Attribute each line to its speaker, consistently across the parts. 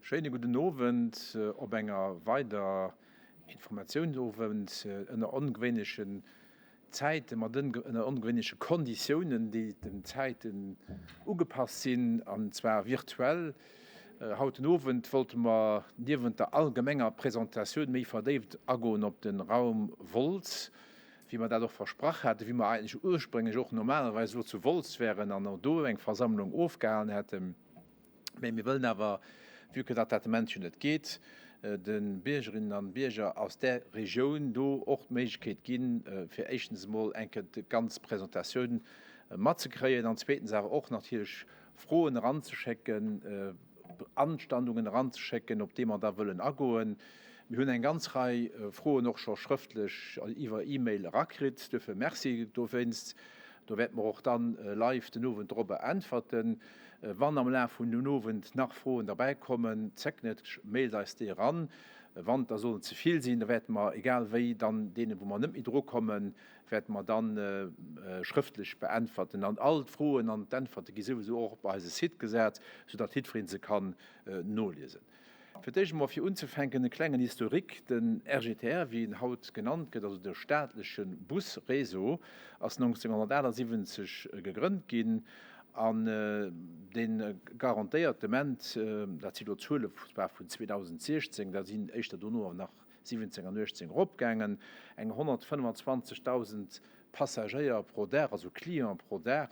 Speaker 1: Schéine gudden Owend op enger weider Informatiounsowend ënner ongewéinlechen Zäiten, mat ënner ongewéinleche Konditiounen, déi den Zäiten ugepasst sinn, an zwar virtuell. Haut den Owend wollte mer niewent der allgemenger Presentatioun méi verdéift agoen op de Raum Wolz, wéi mer dat och versprach haten, wéi mer eigentlech ursprénglech och normalerweis elo zu Wolz wären an och do eng Versammlung ofgehalen hätten. Mä mir wëllen awer, vue que datt dat de Moment jo net geet, de Biergerinnen an Bierger aus där Regioun do och d'Méiglechkeet ginn, fir éischtens emol eng Kéier déi ganz Presentatioun matzekréien an zweetens awer och natierlech Froen eranzeschécken, Beanstandungen eranzeschécken, op déi mer da wëllen agoen. Mir hunn eng ganz Rei Froen och scho schrëftlech iwwer E-Mail erakritt. Duerfir Merci dowéinst. Do wäerte mer och dann live den Owend dorobber äntwerten. Wann am Laf vun den Owend nach Froen derbäi kommen, zéckt net, mailt eis déi eran. Wann et der sollen ze vill sinn, da wäerte mer, egal wéi, dann deenen, wou mer net méi dru kommen, wäerte mer dann schrëftlech beäntwerten. An all d'Froen an d'Äntwerte gi souwisou och op eise Site gesat, soudatt jiddweree se kann noliesen. Fir d'éischt emol fir unzefänken e klengen Historique, Den RGTR, wéi en haut genannt gëtt, also de staatleche Busréseau, ass 1978 gegrënnt ginn an dee garantéiert de Ment, dat si lo Zuele zwar vun 2016, da sinn éischter dono awer nach 17 an 18 eropgaangen, eng 125.000 Passagéier pro Dag, also Client pro Dag,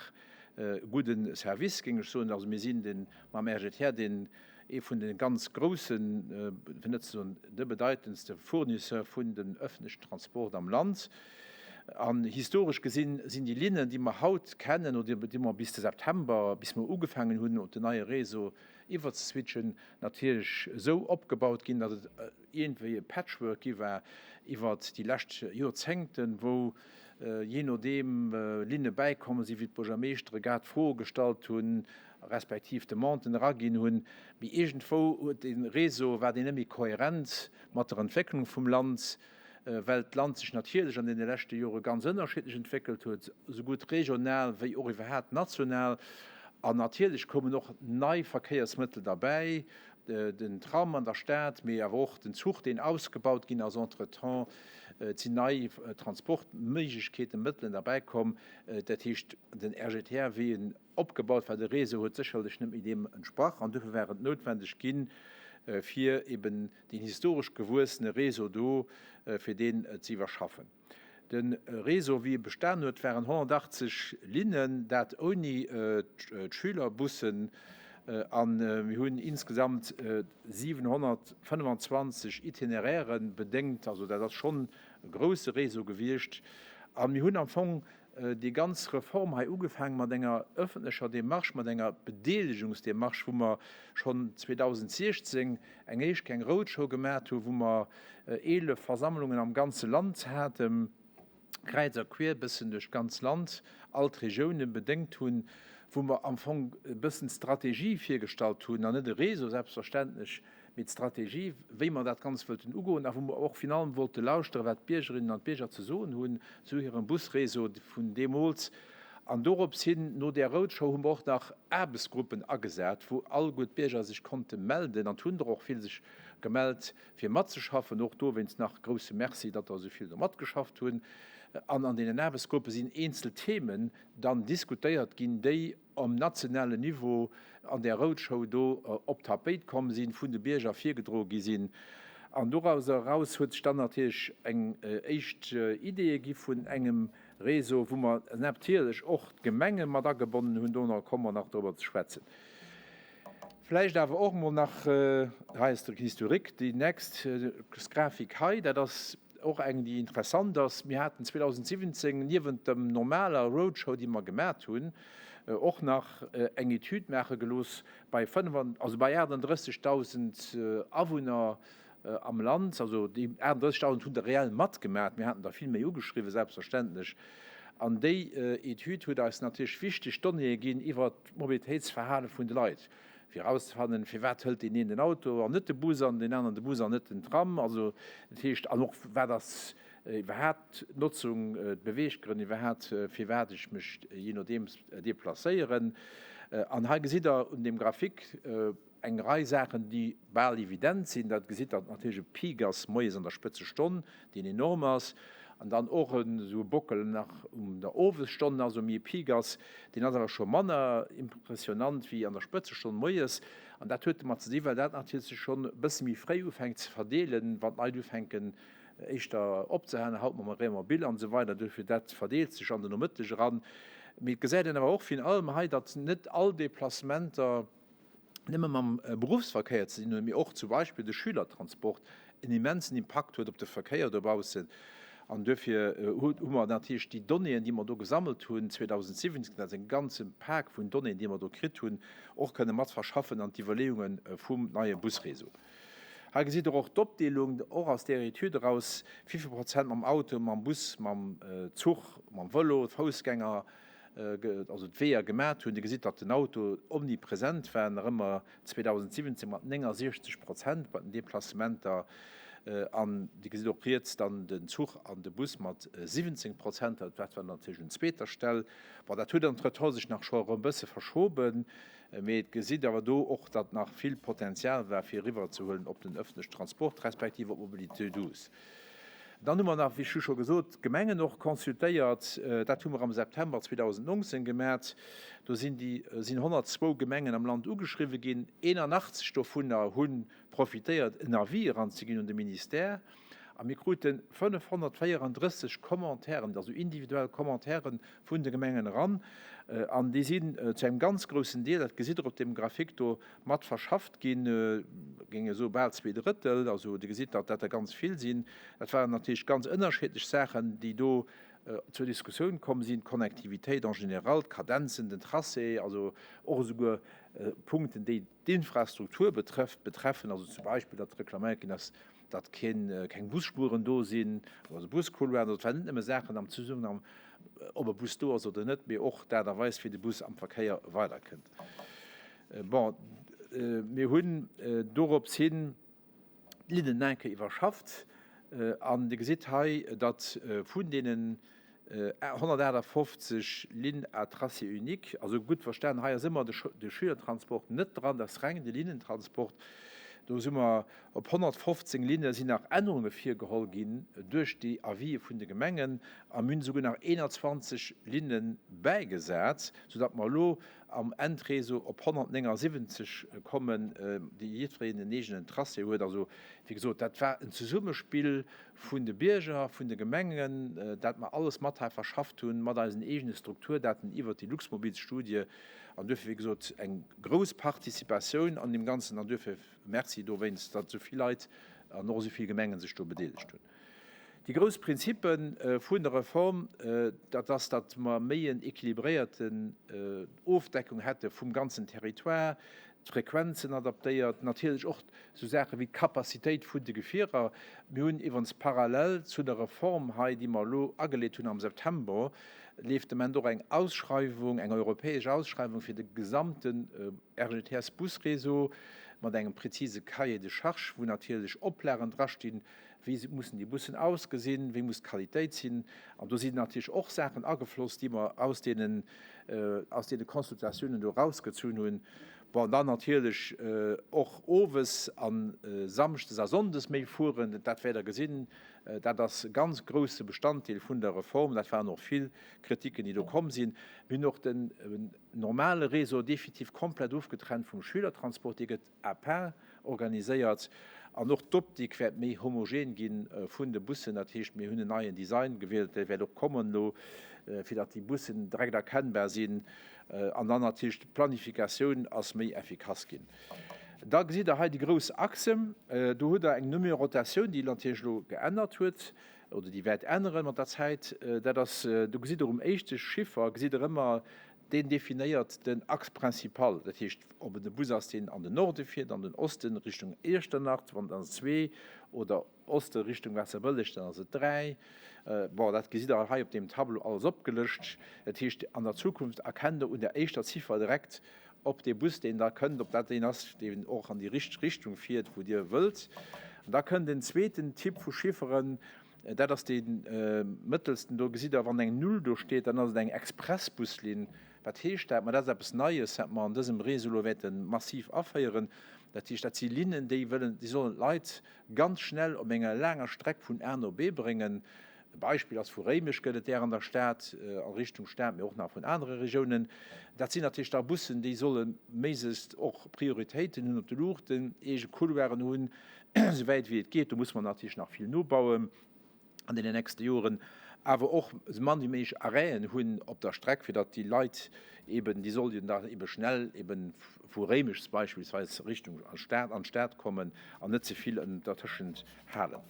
Speaker 1: e gudde Service, géing ech soen. Also mir sinn de mam RGTR deen ee vun de ganz groussen, fir net ze soen de bedeitendste Fournisseur vun dem öffentlechen Transport am Land. An historesch gesinn sinn déi Linnen, déi mer haut kennen oder déi mer bis de September, bis mer ugefaangen hunn op den neie Réseau iwwerzeswitchen, natierlech esou opgebaut ginn, datt et iergendwéi e Patchwork gi war iwwert déi lescht Joerzéngten, wou jee nodeem Linne bäikomm sinn, wéi d'Buergermeeschtere grad Froe gestallt hunn, respektiv Demanden eraginn hunn. Mee iergendwou huet dee Réseau, war deen net méi kohärent mat der Entwécklung vum Land, well d'Land sech natierlech an deene leschte Jore ganz ënnerschiddlech entwéckelt huet, sougutt regional wéi och iwwerhaapt national. An natierlech koumen och nei Verkéiersmëttel derbäi, den Tram an der Stad, mee awer och den Zuch, deen ausgebaut ginn ass entretemps. Et sinn nei Transportméiglechkeeten, Mëttelen derbäikomm. Dat heescht, den RGTR, wéi en opgebaut war, de Réseau, huet sécherlech net méi deem entsprach. An duerfir war et noutwendeg ginn, fir eben deen historesch gewuessene Réseau do, fir deen ze iwwerschaffen. De Réseau, wéi e bestan huet, waren 180 Linnen, dat ouni d'Schülerbussen, a mir hunn insgesamt 725 Itinerairen bedéngt. Also dat ass schonn e grouse Réseau gewiescht. A mir hunn am Fong déi ganz Reform hei ugefaange mat enger öffentlecher Démarche, mat enger Bedeelegungsdemarche, wou mer schonn 2016 eng éischt kleng Roadshow gemat hunn, wou mer 11 Versammlungen am ganze Land haten, kräiz a queer bëssen duerch d'ganz Land, all d'Regiounen bedéngt hunn, wou mer am Fong e bëssen d'Strategie virgestallt hunn, an net e Réseau selbstverständlech, mee d'Strategie, wéi mer dat Ganzt wëllten ugoen a wou mer och virun allem wollte lauschteren, wat d'Biergerinnen an d'Bierger ze soen hunn zu hirem Busréseau vun deemools. An dorops hin, no där Roadshow, hu mer och nach Aarbechtsgruppen agesat, wou alleguer d'Bierger sech konnte melden, an et hunn der och vill sech gemellt, fir matzeschaffen. Och dowéinst nach grousse Merci, datt der esou vill do matgeschafft hunn. An an deenen Aarbechtsgruppe sinn eenzel Themen dann diskutéiert ginn, déi um nationalen Niveau an där Roadshow do op d'Tapéit komm sinn, vun de Bierger virgedroe gi sinn. An dorauser eraus huet sech dann natierlech eng éischt Idee gi vun engem Réseau, wou mer natierlech och d'Gemenge mat agebonnen hunn. Dono komme mer nach dorobber ze schwätzen. Vläicht awer och emol nach, hei ass de Historique, déi nächst Grafik hei, dat ass och eng, déi interessant ass. Mir haten 2017 niewent dem normaler Roadshow, déi mer gemat hunn, och nach eng Etüd maache gelooss bei also bei 38.000 Awunner am Land. Also déi 38.000 hunn der reell matgemat, mir haten der vill méi ugeschriwwen, selbstverständlech. An déi Etüd huet eis natierlech wichteg Donnéeë ginn iwwert d'Mobilitéitsverhale vun de Leit, fir erauszefannen, firwat hëlt deen een den Auto an net de Bus an deen aneren de Bus an net den Tram. Also dat heescht, an och wat ass iwwerhaapt d'Notzung, d'Beweeggrënn iwwerhaapt, firwat ech mech jee nodeems deplacéieren. An hei gesitt Der un deem Graphique. eng Rei Saachen, déi bal evident sinn. Dat gesitt Der natierlech, e Peak ass moies an der Spëtzestonn, deen enorm ass, an dann och esou e Bockel nach um der Owesstonn, also méi e Peak ass, deen ass awer scho manner impressionnant wéi an der Spëtzestonn moies. An dat huet domat ze dinn, well dat natierlech sech schonn e bësse méi fréi ufänkt ze verdeelen, wann d'Leit ufänken éischter opzehalen, haut mam Rémobil an esou weider. Duerfir, dat verdeelt sech an den Nomëtteg eran. Mee et gesäit een awer och virun allem hei, datt net all Deplacementer nëmme mam Beruffsverkéier ze dinn hunn, mee och zum Beispill de Schülertransport en immensen Impakt huet op de Verkéier dobaussen. An duerfir hu mer natierlech déi Donnéeën, déi mer do gesammelt hunn 2017, dat ass e ganze Pak vun Donnéeën, déi mer do kritt hunn, och kënne mat verschaffen an d'Iwwerleeunge vum neie Busréseau. Hei gesitt Der och d'Opdeelung, och aus där Etüd eraus, wéi vill Prozent mam Auto, mam Bus, mam Zuch, mam Vëlo, Foussgänger, also d'Weeër gemat hunn. Dir gesitt, datt den Auto omnipresent war, nach ëmmer 2017 mat 69 Prozent bei den Deplacementer. An Dir gesitt och riets dann den Zuch an de Bus mat 17 Prozent. Dat war natierlech un zweeter Stell. Bon, dat huet entretemps sech nach scho erëm e bësse verschoben. Mee et gesitt awer do och, datt nach vill Potenzial war, fir eriwwerzehuelen op den öffentlechen Transport respektiv op d'Mobilité douce. Dann hu mer nach, wéi ech scho gesot, d'Gemengen och consultéiert. Dat hu mer am September 2019 gemat. Do sinn déi, sinn 102 Gemengen am Land ugeschriwwen ginn. 81 dovunner hu profitéiert, en Avis eranzeginn un de Ministère. A mir krute 534 Commentairen, also individuell Commentairen vun de Gemengen eran. An déi sinn zu engem ganz groussen Deel, dat gesitt Der op deem Graphique do, mat verschafft ginn, géing ech soen, bal zweedrëttel. Also Dir gesitt, datt dat der ganz vill sinn. Dat waren natierlech ganz ënnerschiddlech Saachen, déi do zur Diskussioun komm sinn, d'Connectivitéit en général, d'Kadenzen, den Tracé, also och esouguer Punkten, déi d'Infrastruktur betrëfft, betreffen, also zum Beispill, datt reklaméiert ginn ass, datt keen, keng Busspuren do sinn, also Buscouloiren. Also et waren net nëmme Saachen am Zesummenhang, ob e Bus do ass oder net, mee och d'Aart a Weis, wéi de Bus am Verkéier weiderkënnt. Bon, mir hunn dorops hin d'Linnen nach eng Kéier iwwerschafft an Dir gesitt hei, datt vun deenen 158 Lignes à tracé unique, also gutt verstan, hei ass ëmmer de Schülertransport net dran, dat ass reng de Linnentransport, do si mer op 115 Linne sinn nach Ännerunge virgeholl ginn duerch déi Avisë vun de Gemengen a mir hunn esouguer nach 21 Linne bäigesat, soudatt mer elo am Endréseau op 179 kommen, déi jiddwereen en eegenen Tracé huet. Also, wéi gesot, dat war en Zesummespill vun de Bierger, vun de Gemengen, dat mer alles mat hei verschafft hunn, mat eisen eegene Strukturdaten iwwert déi Luxmobilsstudie. An duerfir, wéi gesot, eng grouss Participatioun an deem Ganzen. An duerfir Merci dowéinst, datt esou vill Leit an och esou vill Gemengen sech do bedeelegt hunn. Déi grouss Prinzippe vun der Reform, dat ass, datt mer méi en équilibréierten Ofdeckung hätte vum ganzen Territoire, d'Frequenzen adaptéiert, natierlech och esou Saache wéi d'Capacitéit vun de Gefierer. Mir hunn iwwerens parallel zu der Reform hei, déi mer elo ageleet hunn am September, leeft de Moment och eng Ausschreiwung, eng europäesch Ausschreiwung fir de gesamte RGTS-Busréseau mat engem prezise Cahier de charges, wou natierlech Oplagen drastinn, Wéi mussen déi Bussen ausgesinn? Wéi muss d'Qualitéit sinn? An do sinn natierlech och Saachen agefloss, déi mer aus deenen, aus deene Consultatiounen do erausgezunn hunn. Bon, an dann natierlech och owes a samschdes a sonndes méi fueren, dat wäert Der gesinn, dat ass e ganz grouse Bestanddeel vun der Reform. Dat waren och vill Kritiken, déi do komm sinn. Mir hunn och den normale Réseau definitiv komplett ofgetrennt vum Schülertransport. Dee gëtt à part organiséiert an och d'Optik wäert méi homogen gi vun de Bussen. Dat heescht, mir hunn en neien Design gewielt, dee wäert och kommen elo, fir datt déi Bussen direkt erkennbar sinn. An dann natierlech d'Planifikatioun ass méi effikass ginn. Da gesitt Der hei déi grouss Achsen. Do hutt Der eng Numerotatioun, déi natierlech elo geännert huet oder déi wäert ännere mat der Zäit. Dat ass, do gesitt Der um éischte Chiffer gesitt Der ëmmer Deen definéiert den Axe principal, dat heescht, ob et e Bus ass, deen an den Norde fiert, an den Osten, Richtung Iechternach, wann dann ass et zwee, oder Oste Richtung Waasserbëlleg, dann ass et dräi. Bon, dat gesitt Der hei op deem Tableau alles opgelëscht. Dat heescht, an der Zukunft erkennt Der un der éischter Ziffer direkt, ob dee Bus, deen da kënnt, ob dat deen ass, deen och an déi richteg Richtung fiert, wou Dir wëllt. An da kënnt en zweeten Typ vu Chifferen, Dat ass dee mëttelsten. Do gesitt Der, wann eng Null do steet, dann ass et eng Expressbuslinn. Wat heescht dat? Ma dat ass eppes Neies, wat mer an dësem Réseau elo wäerte massiv aféieren. Dat heescht, dat si Linnen, déi wëllen, déi sollen d'Leit ganz schnell op enger laanger Streck vun A no B bréngen. E Beispill ass, vu Réimech gëtt et där an der Stad, a Richtung Stad, mee och nach vun anere Regiounen. Dat sinn natierlech da Bussen, déi solle méiglechst och Prioritéiten hunn op de Luuchten, eege Couloiren hunn, esouwäit wéi et geet. Do muss mer natierlech nach vill nobauen an deenen nächste Joren, awer och esou mann wéi méiglech Arrêten hunn op der Streck, fir datt déi Leit eben, déi sollen da ebe schnell eben vu Réimech beispillsweis Richtung Stad, an d'Stad kommen an net ze vill dertëschent halen.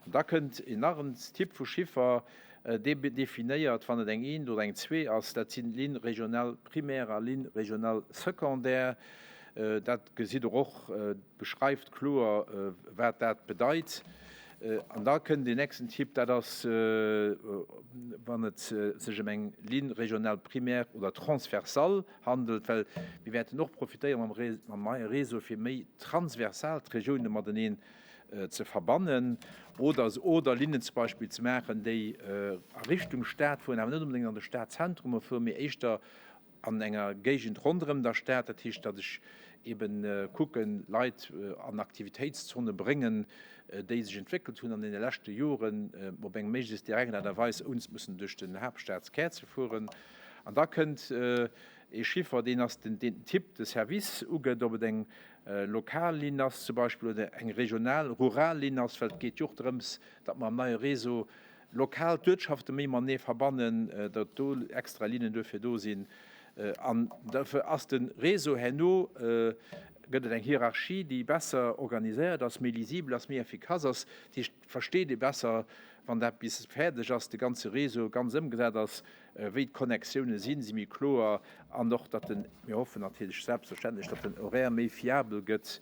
Speaker 1: An da kënnt een nach en Typ vu Chiffer, dee definéiert, wann et eng eent oder eng zwee ass, dat sinn Ligne régionale primaire a Ligne régionale secondaire. Dat gesitt Der och, beschreift kloer, wat dat bedeit. An da kënnt deen nächsten Typ, dat ass, wann et sech ëm eng Ligne régionale primaire oder transversale handelt, well mir wäerten och profitéiere mam neie Réseau, fir méi transversal d'Regioune mateneen ze verbannen oder oder Linnen zum Beispill ze maachen, déi a Richtung Stad fueren, awer net onbedéngt an de Stadzentrum fueren, mee éischter an enger Géigend ronderëm der Stad. Dat heescht, datt ech eeben kucken, Leit an Aktivitéitszone bréngen, déi sech entwéckelt hunn an deene leschte Joren, op eng méiglechst direkt Aart a Weis, ouni ze mussen duerch den Haaptstadskär ze fueren. An da kënnt ee Chiffer, deen ass den, deen den Type de service ugëtt, ob et eng lokal Linn ass zum Beispill oder eng regional, rural Linn ass, well et geet jo och drëms, datt mer am neie Réseau lokal d'Uertschafte méi matenee verbannen, datt do extra Linnen duerfir do sinn. An dofir ass de Réseau herno, gëtt et eng Hierarchie, déi besser organiséiert ass, méi lisibel ass, méi effikass ass. Dat heescht, et versteet ee besser, wann dat bis fäerdeg ass, de ganze Réseau ganz ëmgesat ass, wéi d'Connectiounen sinn, si méi kloer an och, datt den, mir hoffen natierlech selbstverständlech, datt den Horaire méi fiabel gëtt.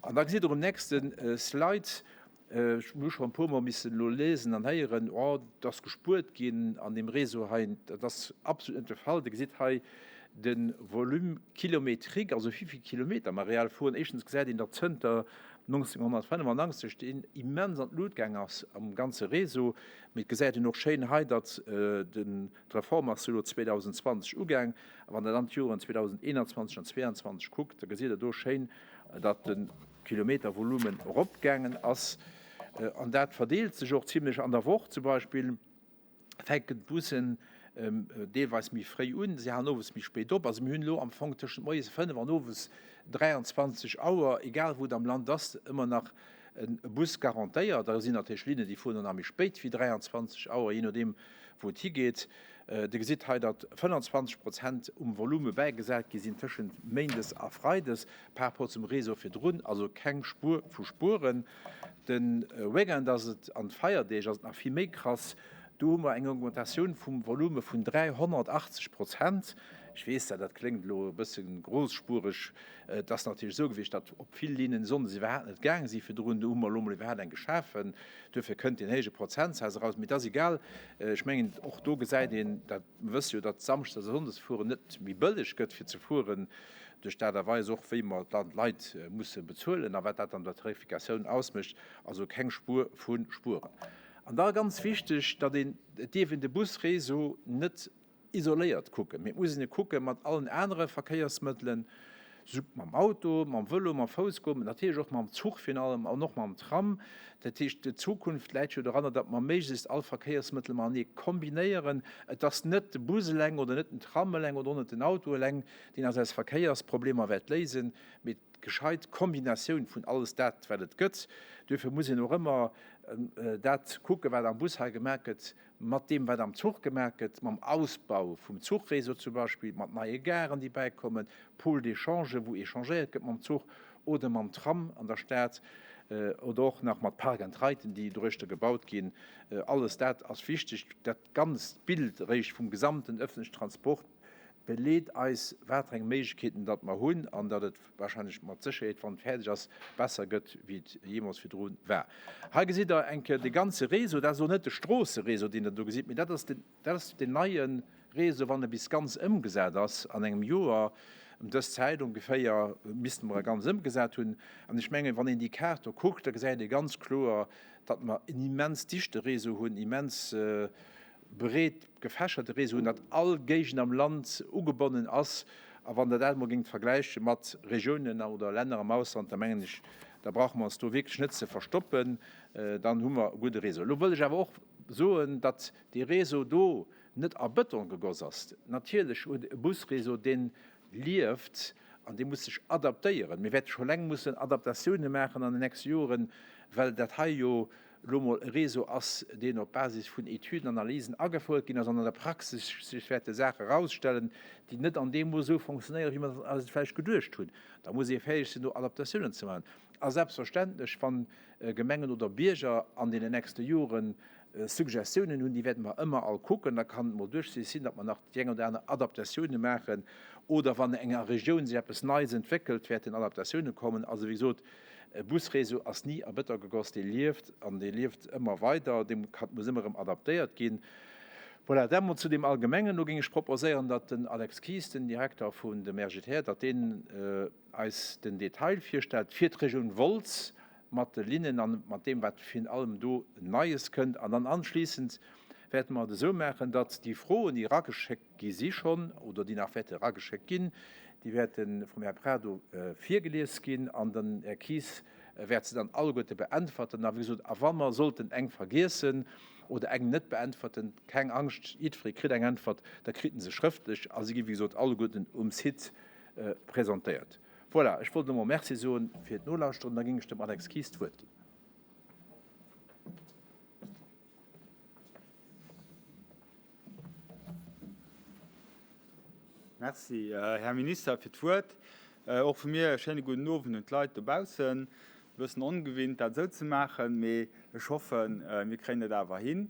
Speaker 1: An da gesitt Der um nächste Slide, ech hu scho e puermol missen elo lesen an héieren, oh, et ass gespuert ginn an deem Réseau hei. Dat ass absolut net de Fall. Dir gesitt hei de Volume kilométrique, also wéi vill Kilometer mer reell fueren. Éischtens gesäit een, datt zënter 1985 deen immens an d'Lut gaang ass am ganze Réseau. Mee et gesäit een och schéin hei, datt den, d'Reform ass jo elo 2020 ugaang, a wann Der dann d'Joren 2021 an 2022 kuckt, da gesitt Der do schéin, datt de Kilometervolumen eropgaangen ass. An dat verdeelt sech och zimlech an der Woch. Zum Beispill fänken d'Bussen deelweis méi fréi un, se halen owes méi spéit op. Also mir hunn elo am Fong tëschent moies 5 an owes 23 Auer, egal wou et am Land ass, ëmmer nach e Bus garantéiert. Da sinn natierlech Linnen, déi fueren dann nach méi spéit wéi 23 Auer, jee nodeem wou et higeet. Dir gesitt hei, datt 25 Prozent um Volume bäigesat gi sinn tëschent méindes a freides par rapport zum Réseau virdrun, also keng Spuer vu Spueren. De Weekend ass et an d'Feierdeeg ass et nach vill méi krass, do hu mer eng Augmentatioun vum Volume vun 380 Prozent. Ech weess dat, dat kléngt elo e bësse großspuereg, Et ass natierlech esou gewiescht, datt op vill Linnen sonndes iwwerhaapt net gaange si virdrun. Do hu mer elo mol iwwerhaapt eng geschafen. Duerfir kënnt deen héije Prozentsaz eraus. Mee et ass egal. Ech mengen, och do gesäit een, dat, mer wësse jo, datt Samschdes a Sonndes fueren net méi bëlleg gëtt fir ze fueren, duerch d'Aart a Weis och, wéi mer dann d'Leit musse bezuelen a wat dat an der Tarifikatioun ausmécht. Also keng Spuer vu Spueren. An da ganz wichteg, datt een, et dierf een de Busréseau net isoléiert kucken, mee et muss een e kucke mat allen anere Verkéiersmëttelen, sou mam Auto, mam Vëlo, mam Foussgoen, mee natierlech och mam Zuch virun allem an och mam Tram. Dat heescht, d'Zukunft läit jo doranner, datt mer méiglechst all Verkéiersmëttel matenee kombinéieren. Et ass net de Bus eleng oder net den Tram eleng oder och net den Auto eleng, deen eis eis Verkéiersproblemer wäert léisen, mee d'gescheit Kombinatioun vun alles dat, wat et gëtt. Duerfir muss een och ëmmer dat kucken, wat am Bus hei gemaach gëtt, mat deem wat am Zuch gemaach gëtt, mam Ausbau vum Zuchréseau zum Beispill, mat neie Garen déi bäikommen, Pôles d'échange wou échangéiert gëtt mam Zuch oder mam Tram an der Stad oder och nach mat Park and Riden déi doruechter gebaut ginn. Alles dat ass wichteg. Dat ganzt Bild eréischt vum gesamten öffentlichen Transport beleet eis wat fir eng Méiglechkeeten datt mer hunn an datt et wahrscheinlech mat Sécherheet, wann et fäerdeg ass, besser gëtt, wéi et jeemools virdru war. Hei gesitt Der eng Kéier de ganze Réseau. Dat ass elo net de Stroosseréseau, deen Der do gesitt, mee dat ass den, dat ass den neie Réseau, wann e bis ganz ëmgesat ass an engem Joer, ëm dës Zäit ongeféier, misste mer e ganz ëmgesat hunn. An ech mengen, wann een déi Kaart do kuckt, da gesäit ee ganz kloer, datt mer en immens dichte Réseau hunn, immens. breet gefächerte Réseau hunn, datt all Géigend am Land ugebonnen ass. A wann Der dat emol géingt vergläiche mat Regiounen oder Länner am Ausland, da mengen ech, da brauche mer ons do wierklech net ze verstoppen, dann hu mer e gudde Réseau. Elo wëll ech awer och soen, datt dee Réseau do net a Bëton gegoss ass. Natierlech huet e Busréseau, dee lieft an dee muss sech adaptéieren. Mir wäerte scho eleng mussen Adaptatioune maachen an den nächste Joren, well dat hei jo elo mol e Réseau ass, deen op Basis vun Etüden, Analysen agefouert ginn ass an an der Praxis sech wäerte Saache erausstellen, déi net an deem Mooss esou fonctionnéieren, wéi mer eis et vläicht geduecht hunn. Da muss ee fäeg sinn, do Adaptatiounen ze maachen. A selbstverständlech, wa Gemengen oder Bierger an deenen nächste Jore Suggestiounen hunn, déi wäerte mer ëmmer all kucken. Da kann et mol duerchsiicht sinn, datt mer nach déi eng oder aner Adaptatioune maachen oder wann enger Regioun sech eppes Neies entwéckelt, wäerten Adaptatioune kommen. Also wéi gesot, e Busréseau ass ni a Bëtter gegoss, dee lieft an dee lieft ëmmer weider, dee muss ëmmer erëm adaptéiert ginn. Voilà, dat emol zu deem Allgemengen. Elo géing ech proposéieren, datt den Alex Kies, den Direkter vun dem RGTR, datt deen eis den Detail virstellt fir d'Regioun Wolz mat de Linnen an mat deem, wat virun allem do Neies kënnt. An dann anschliissend wäerte mer et esou maachen, datt déi Froen, déi erageschéckt gi si schonn oder déi nach wäerte erageschéckt ginn, déi wäerte vum Här Prado virgelies ginn an den Här Kies wäert se dann alleguerte beäntwerten. A wéi gesot, a wa mer sollten eng vergiessen oder eng net beäntwerten, keng Angscht, jiddweree kritt eng Äntwert, da kritt en se schrëftlech a si gi wéi gesot alleguerten um Site presentéiert. Voilà, ech wollt elo mol Merci soen fir d'Nolauschteren, da géing ech dem Alex Kies d'Wuert ginn.
Speaker 2: Merci, Här Minister, fir d'Wuert. Och vu mir e schéine gudden Owend un d'Leit dobaussen. E bëssen ongewinnt, dat esou ze maachen, mee ech hoffen, mir kréien et awer hin.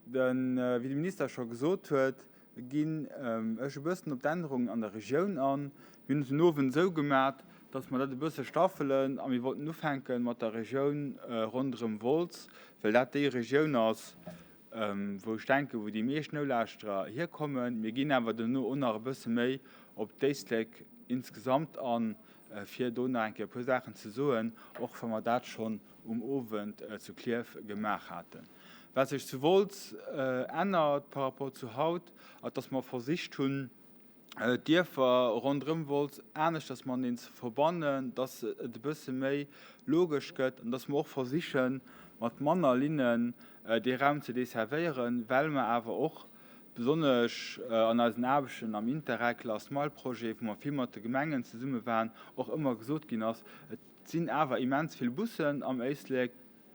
Speaker 2: Den, wéi de Minister scho gesot huet, ginn ech e bëssen op d'Ännerungen an der Regioun an. Mir hunn et den Owend esou gemat, dass mer dat e bësse staffelen a mir wollten ufänke mat der Regioun ronderëm Wolz, well dat déi Regioun ass, wou ech denken, wou déi meescht Nolauschterer hierkommen. Mir ginn awer duerno och nach e bësse méi op d'Éislek insgesamt an, fir do nach eng Kéier e puer Saachen ze soen, och wa mer dat schonn um Owend zu Klierf gemaach haten. Wat sech zu Wolz ännert par rapport zu haut, ass, dass mer versicht hunn, d'Dierfer ronderëm Wolz aneschters mateneen ze verbannen, dass et e bësse méi logesch gëtt an dass mer och versichen, mat manner Linnen dee Raum ze desservéieren, well mer awer och besonnesch an eisen Aarbechten am Interreg Last Mile Projet, wou mer vill mat de Gemengen zesumme waren, och ëmmer gesot ginn ass, et sinn awer immens vill Bussen am Éislek,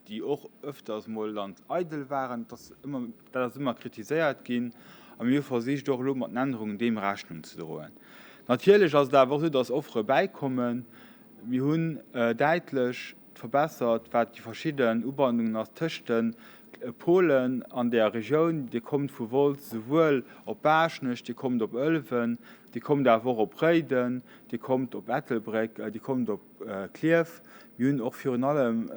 Speaker 2: déi och öfters mol dann eidel waren. Dat ass ëmmer, dat ass ëmmer kritiséiert ginn a mir hu versicht och elo mat den Ännerungen deem Rechnung ze droen. Natierlech ass et awer och esou, dass Offere bäikommen. Mir hunn däitlech verbessert, wat déi verschidden Ubannungen ass tëscht de Polen an der Regioun. Dir kommt vu Wolz esouwuel op Baaschtnech, Dir kommt op Ëlwen, Dir kommt awer och op Réiden, Dir kommt op Ettelbréck, Dir kommt op Klierf. Mir hunn och virun allem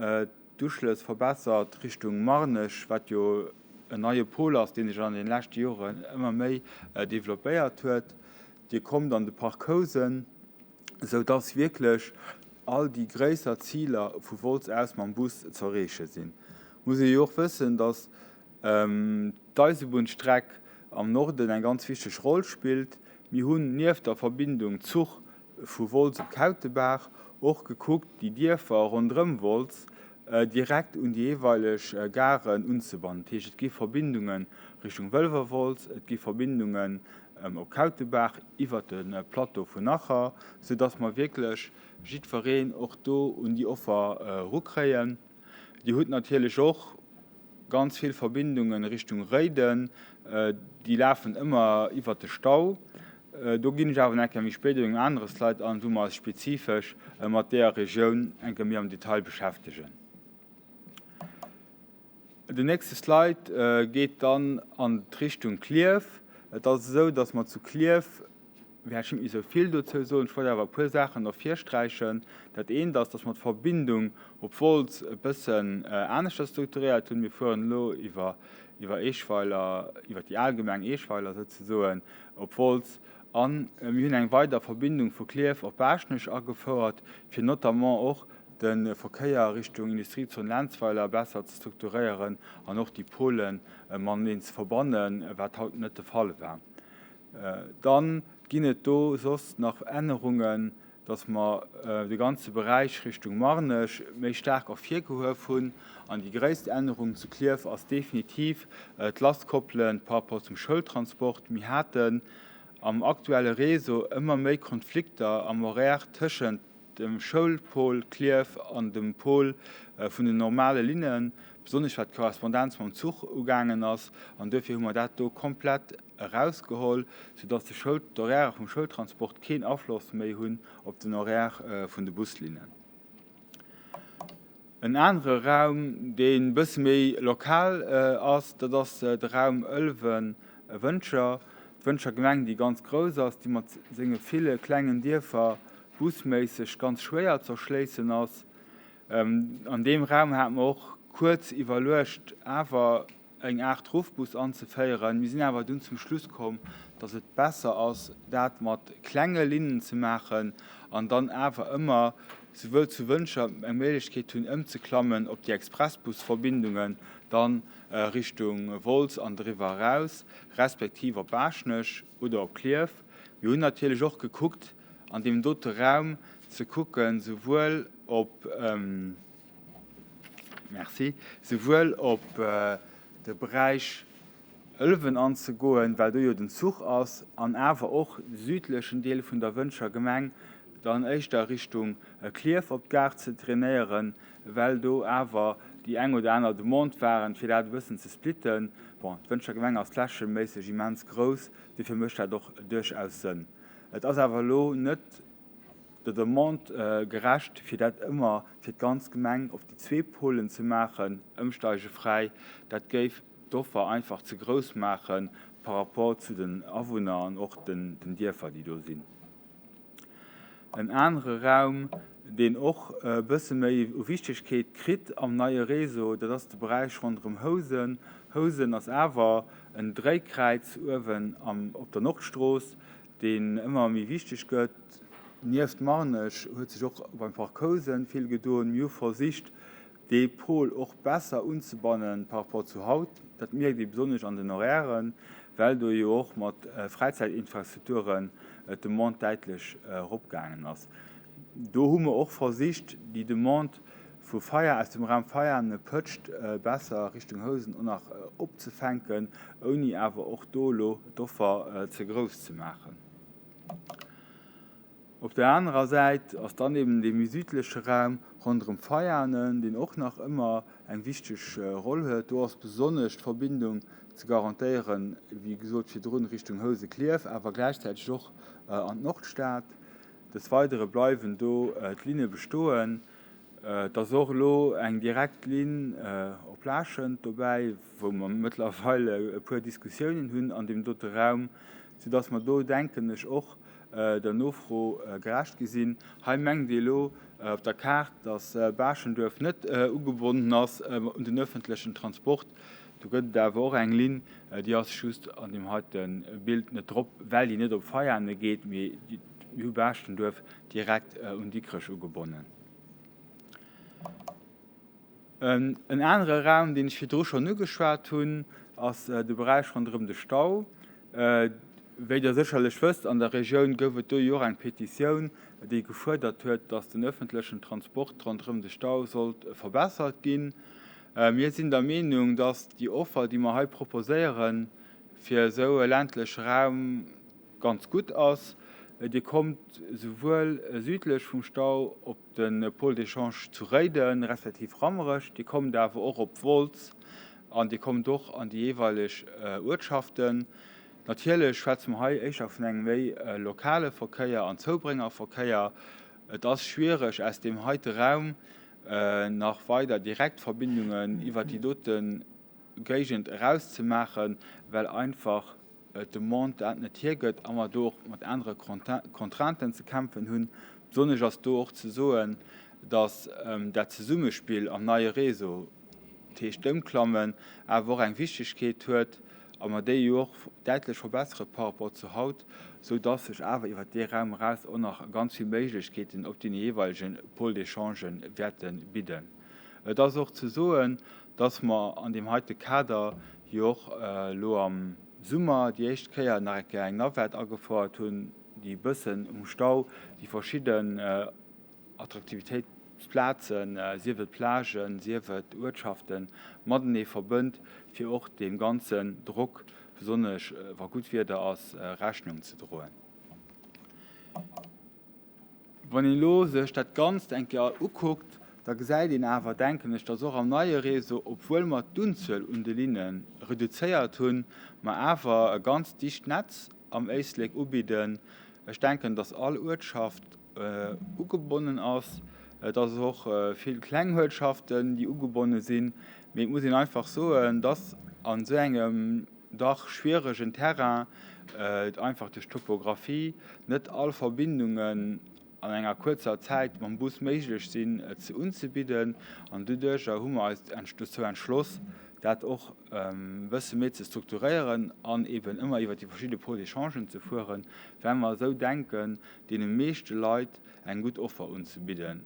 Speaker 2: d'Uschlëss verbessert Richtung Marnech, wat jo en neie Pol ass, dee sech an de leschte Joren ëmmer méi developpéiert huet. Dir kommt an de Parc Housen, esou dass wierklech all déi gréisser Ziler vu Wolz aus mam Bus ze erreeche sinn. Muss ee jo och wëssen, dass d'Eisebunnsstreck am Norden eng ganz wichteg Roll spillt. Mir hunn nieft der Verbindung Zuch vu Wolz op Kautebaach och gekuckt, déi Dierfer ronderëm Wolz direkt un déi jeeweileg Garen unzebannen. Dat heescht, et gi Verbindunge Richtung Wëlwerwolz, et gi Verbindungen op Kautebaach iwwert de Plateau vun Nacher, soudass mer wierklech jiddwereen och do un déi Offer erukréien. Dir hutt natierlech och ganz vill Verbindunge Richtung Réiden, déi lafen ëmmer iwwert de Stau. Do ginn ech awer nach eng Kéier méi spéit op engem anere Slide an, wou mer eis spezifesch mat deeër Regioun eng Kéier méi am Detail beschäftegen. Den nächste Slide geet dann an d'Richtung Klierf. Et ass esou, datt mer zu Klierf, wäert ech net méi esou vill dozou soen, ech wollt awer e puer Saachen ervirsträichen. Dat eent ass, datt mer d'Verbindung op Wolz e bëssen aneschters strukturéiert hunn. Mir fueren elo iwwer iwwer Eschweiler, iwwer déi al Gemeng Eschweiler souzesoen, op Wolz. A mir hunn eng weider Verbindung vu Klierf op Baaschtnech agefouert, fir notamment och. De Verkéier Richtung Industriezon Lenzweiler besser ze strukturéieren an och déi Pôle mateneen ze verbannen, wat haut net de Fall war. Dann ginn et do soss nach Ännerungen, dass mer de ganze Beräich Richtung Marnech méi staark ervirgehuef hunn. An déi gréisst Ännerung zu Klierf ass definitiv d'Lasskoppele par rapport zum Schoultransport. Mir haten am aktuelle Réseau ëmmer méi Konflikter am Horaire tëschent dem Schoulpôle Klierf an dem Pôle vun den normale Linnen, besonnesch wat d'Korrespondenz mam Zuch ugaangen ass. An duerfir hu mer dat do komplett erausgeholl, soudass de Schoul, d'Horairë vum Schoultransport keen Afloss méi hunn op den Horaire vun de Buslinnen. En anere Raum, dee bësse méi lokal ass, dat ass de Raum Ëlwen-Wëntger. D'Wëntger Gemeng, déi ganz grouss ass, déi mat senge ville klengen Dierfer busméisseg ganz schwéier z'erschléissen ass. An deem Raum hate mer och kuerz iwwerluecht, awer eng Aart Ruffbus anzeféieren. Mir sinn awer dunn zum Schluss komm, dass et besser ass, dat mat klenge Linnen ze maachen an dann awer ëmmer souwuel zu Wëntger eng Méiglechkeet hunn, ëmzeklammen op déi Expressbusverbindungen dann Richtung Wolz an doriwwer eraus, respektiv op Baaschtnech oder op Klierf. Mir hunn natierlech och gekuckt, an deem dote Raum ze kucken, souwuel op, Merci. Souwuel op de Beräich Ëlwen anzegoen, well do jo den Zuch ass, an awer och de südlechen Deel vun der Wëntger Gemeng dann éischter Richtung Klierf op d'Gare ze drainéieren, well do awer déi eng oder aner Demande waren, fir dat e bëssen ze splitten. Bon, d'Wëntger Gemeng ass flächeméisseg immens grouss, dofir mécht dat och duerchaus Sënn. Et ass awer elo net der Demande gerecht, fir dat ëmmer fir d'ganz Gemeng op déi zwee Pôlen ze maachen, ëmsteigefräi. Dat géif d'Offer einfach ze grouss maache par rapport zu den Awunner an och den Dierfer, déi do sinn. En anere Raum, deen och e bësse méi u Wichtegkeet kritt am neie Réseau, dat ass de Beräich ronderëm Housen. Housen ass awer en Dréikräiz uewen op der Nordstrooss. deen ëmmer méi wichteg gëtt. Nieft Marnech huet sech och beim Park Housen vill gedoen. Mir hu versicht, dee Pôle och besser unzebannen par rapport zu haut. Dat mierkt ee besonnesch an den Horairen, well do jo och mat Fräizäitinfrastrukturen d'Demande däitlech eropgaangen ass. Do hu mer och versicht, déi Demande vu Feier, aus dem Raum Veianen, Pëtscht besser Richtung Housen och nach opzefänken, ouni awer och do elo d'Offer ze grouss ze maachen. Op der anerer Säit ass dann eben dee méi südleche Raum ronderëm Veianen, deen och nach ëmmer eng wichteg Roll huet. Do ass besonnesch d'Verbindung ze garantéieren, wéi gesot virdrun, Richtung Housen-Klierf, awer gläichzäiteg och an d'Nordstad. Des Weidere bleiwen do d'Linne bestoen. Et ass och elo eng direkt Linn op Laaschent dobäi, wou mer mëttlerweil e puer Diskussiounen hunn an deem dote Raum, soudass mer do, denken ech, och der Nofro gerecht gi sinn. Hei mengt Dir elo op der Kaart, dass Baaschenduerf net ugebonnen ass un den öffentlechen Transport. Do gëtt et awer och eng Linn, déi ass just an deem heite Bild net drop, well déi net op Veiane geet, mee mir hu Baaschtendurf direkt un Dikrech ugebonnen. En anere Raum, deen ech virdru schonn ugeschwat hunn, ass de Beräich ronderëm de Stau. Wéi Der sécherlech wësst, an der Regioun gouf et do jo och eng Petitioun, déi gefuerdert huet, dass den öffentlechen Transport ronderëm de Stau sollt verbessert ginn. Mir sinn der Meenung, dass déi Offer, déi mer hei proposéieren, fir esou e ländleche Raum ganz gutt ass. Dir kommt souwuel südlech vum Stau op de Pôle d'échange zu Réiden, respektiv Rammerech, Dir kommt awer och op Wolz an Dir kommt och an déi jeeweileg Uertschaften. Natierlech schwätze mer hei éischter vun engem méi lokale Verkéier an Zoubréngerverkéier. Et ass schwiereg aus deem heite Raum nach weider direkt Verbindungen iwwert déi dote Géigend erauszemaachen, well einfach d'Demande dat net hiergëtt a mer do och mat anere Contrainten ze kämpfen hunn. Besonnesch ass do och ze soen, datt dat Zesummespill am neie Réseau, dat heescht d'Ëmklammen, awer och eng Wichtigkeet huet. a mer déi jo och däitlech verbessere par rapport zu haut, sou dass sech awer iwwert dee Raum eraus och nach ganz vill Méiglechkeeten op deene jeeweilege Pôles d'échangen wäerte bidden. Et ass och ze soen, dass mer an deem heite Kader jo och elo am Summer déi éischt Kéier nach eng Kéier eng Navette agefouert hunn, déi e bëssen um Stau déi verschidden Attraktivitéitsplazen, sief et Plagen, sief et Uertschaften, matenee verbënnt, fir och deem ganzen Drock, besonnesch wa gutt Wieder ass, Rechnung ze droen. Wann een elo sech dat Ganzt eng Kéier ukuckt, da gesäit een awer, denken ech, dass och am neie Réseau, obwuel mer d'Unzuel un de Linne reduzéiert hunn, mer awer e ganz dicht Netz am Éislek ubidden. Ech denken, dass all Uertschaft ugebonnen ass. Et ass och vill kleng Uertschaften, déi ugebonne sinn. Mee et muss een einfach soen, dass an esou engem dach schwieregen Terrain einfach duerch d'Topographie net all Verbindungen an enger kuerzer Zäit mam Bus méiglech sinn ze unzebidden. An doduercher hu mer eis dozou entschloss, dat och e bësse méi ze strukturéieren an eben ëmmer iwwer déi verschidde Pôles d'échangen ze fueren, well mer esou denken, deene meeschte Leit eng gutt Offer unzebidden.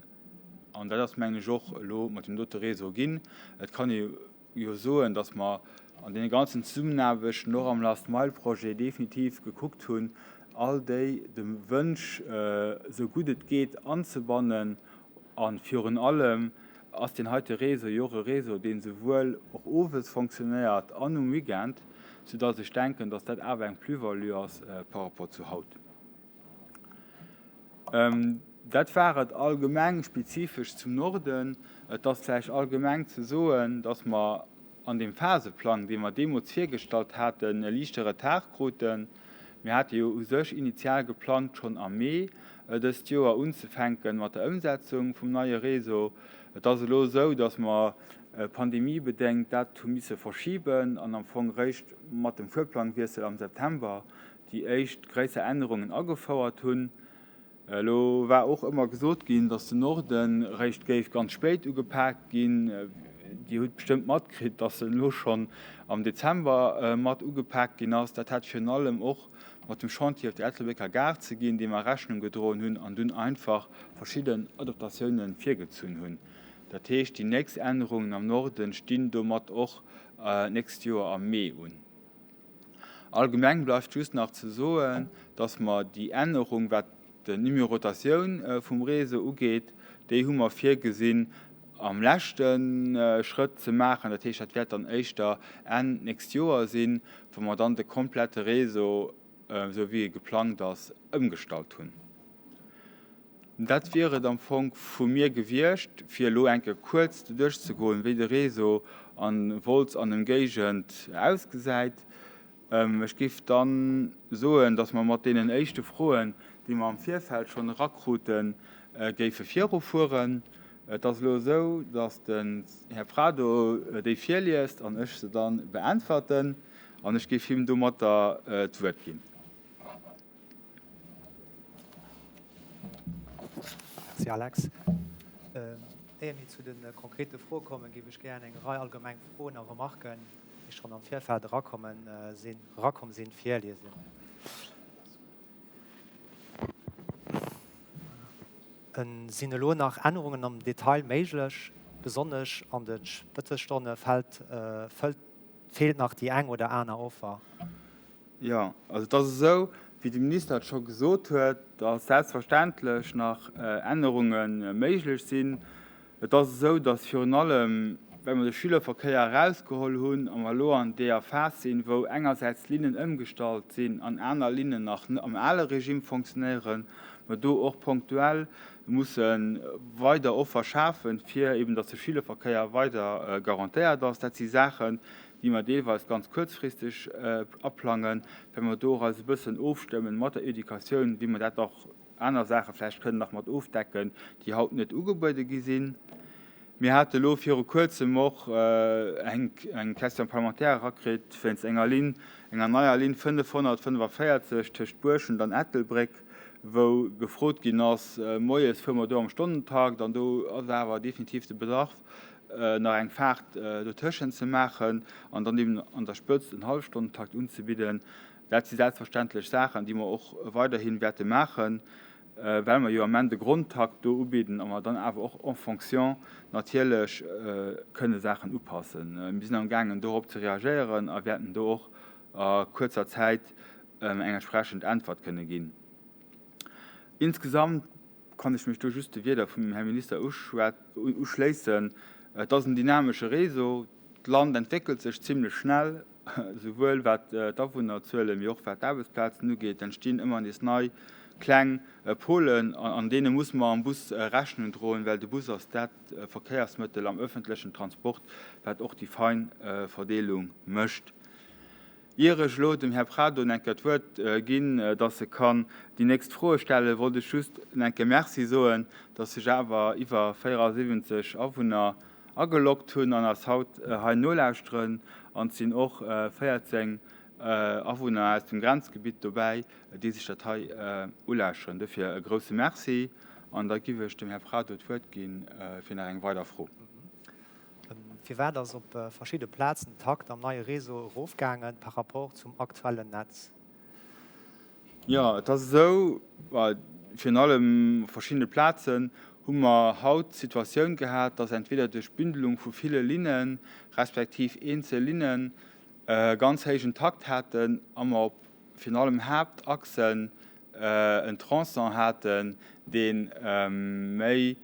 Speaker 2: An dat ass, mengen ech, och elo mat deem dote Réseau ginn. Et kann ee jo soen, datt mer an deene ganzen Zesummenaarbechten, och am Last Mile Projet, definitiv gekuckt hunn, all déi de Wënsch esou gutt et geet anzebannen. A virun allem ass deen heite Réseau jo och e Réseau, deen esouwuel och owes fonctionnéiert an um Weekend, soudatt ech denken, datt dat awer eng Plus-value ass par rapport zu haut. Dat war et allgemeng spezifesch zum Norden. Et ass vläicht allgemeng ze soen, dass mer an deem Phaseplang, dee mer deemools virgestallt haten, e liichte Retard kruten. Mir hate jo u sech initial geplangt, schonn am Mee dëst Joer unzefänke mat der Ëmsetzung vum neie Réseau. Et ass elo esou, dass mer pandemiebedéngt dat hu misse verschiben an am Fong eréischt mat dem Fuerplangwiessel am September déi éischt gréisser Ännerungen agefouert hunn. Elo war och ëmmer gesot ginn, datt den Norden eréischt géif ganz spéit ugepaakt ginn. Dir hutt bestëmmt matkritt, datt en elo schonn am Dezember mat ugepaakt ginn ass. Dat hat virun allem och mat dem Chantier op der Ettelbrécker Gare ze ginn, deem mer Rechnung gedroen hunn an dunn einfach verschidden Adaptatiounen virgezunn hunn. Dat heescht, déi nächst Ännerungen am Norden stinn domat och d'nächst Joer am Mee un. Allgemeng bleift just nach ze soen, dass mer déi Ännerung, wat d'Numérotatioun vum Réseau ugeet, déi hu mer virgesinn am leschte Schrëtt ze maachen. Dat heescht, dat wäert dann éischter Enn d'nächst Joer sinn, wa mer dann de komplette Réseau, esou wéi e geplangt ass, ëmgestallt hunn. Dat wier et am Fong vu mir gewiescht, fir elo eng Kéier kuerz doduerch ze goen, wéi de Réseau a Wolz an Emgéigend ausgesäit. Ech géif da soen, datt mer mat deenen éischte Froen, déi mer am Virfeld schonn erakruten, géife virufueren. Et ass elo esou, datt den Här Prado déi virliest an ech se da beäntwerten. An ech géif him domatter d'Wuert ginn.
Speaker 3: Merci Alex. Éier mir zu de konkrete Froe kommen, géif ech gären eng Rei allgemeng Froen a Remarken, déi schonn am Virfeld erakommen sinn, erakomm sinn, virliesen. Sinn elo nach Ännerungen am Detail méiglech? Besonnesch an de Spëtzestonne fällt, feelt nach déi eng oder aner Offer.
Speaker 2: Jo, also et ass esou, wéi de Minister et scho gesot huet, datt selbstverständlech nach Ännerunge méiglech sinn. Et ass esou, datt virun allem, well mer de Schülerverkéier erausgeholl hunn a mer elo an deeër Phas sinn, wou engersäits Linnen ëmgestallt sinn an aner Linnen nach am ale Regime fonctionnéieren, mer do och ponktuell musse weider Offer schafen, fir eben datt de Schülerverkéier weider garantéiert ass. Dat si Saachen, déi mer deelweis ganz kuerzfristeg aplangen, well mer do och eis e bëssen ofstëmmen mat der Educatioun, wéi mer dat och aner Saache vläicht kënnen nach mat ofdecken, déi haut net ugebuede gi sinn. Mir hate elo viru Kuerzem och eng Question parlementaire erakritt wéinst enger Linn, enger neier Linn 545 tëscht Buerschent an Ettelbréck, wou gefrot ginn ass, moies fuere mer do am Stonnentakt an do ass awer definitiv de Bedarf. nach eng Faart dotëschent ze maachen an dann eben an der Spëtzt en Hallefstonnentakt unzebidden. Dat si selbstverständlech Saachen, déi mer och weiderhi wäerte maachen, well mer jo am Ament e Grondtakt do ubidden a mer dann awer och en fonction natierlech kënne Saachen upassen. Mir sinn amgaangen dorop ze reagéieren a wäerten do och a kuerzer Zäit eng entsprechend Äntwert kënne ginn. Insgesamt kann ech mech do just de Wierder vum Här Minister uschléissen. Et ass en dynamesche Réseau. D'Land entwéckelt sech zimlech schnell, souwuel wat d'Awunnerzuelen, mee och wat d'Aarbechtsplazen ugeet. Et entstinn ëmmer nees nei kleng Pôlen, an deene musse mer am Bus Rechnung droen, well de Bus ass dat Verkéiersmëttel am öffentlechen Transport, wat och déi fein Verdeelung mécht. Ier ech elo dem Här Prado eng Kéier d'Wuert ginn, dass e kann déi nächst Froe stellen, wollt ech just eng Kéier Merci soen, dass sech awer iwwer 74 Awunner ageloggt hunn an eis haut hei nolauschteren. An et sinn och 14 Awunner aus dem Grenzgebitt dobäi, déi sech dat hei ulauschteren. Dofir e grouse Merci. An da giff ech dem Här Prado d'Wuert gi fir nach eng weider Fro.
Speaker 3: Firwat ass op verschidde Plazen den Takt am neie Réseau erofgaange par rapport zum aktuellen Netz?
Speaker 2: Jo, et ass esou, virun allem op verschiddene Plazen hu mer haut d'Situatioun gehat, dass entweder duerch d'Bündelung vu ville Linnen, respektiv eenzel Linnen e ganz héijen Takt haten a mer op virun allem Haaptachsen en Tronçon haten, dee méi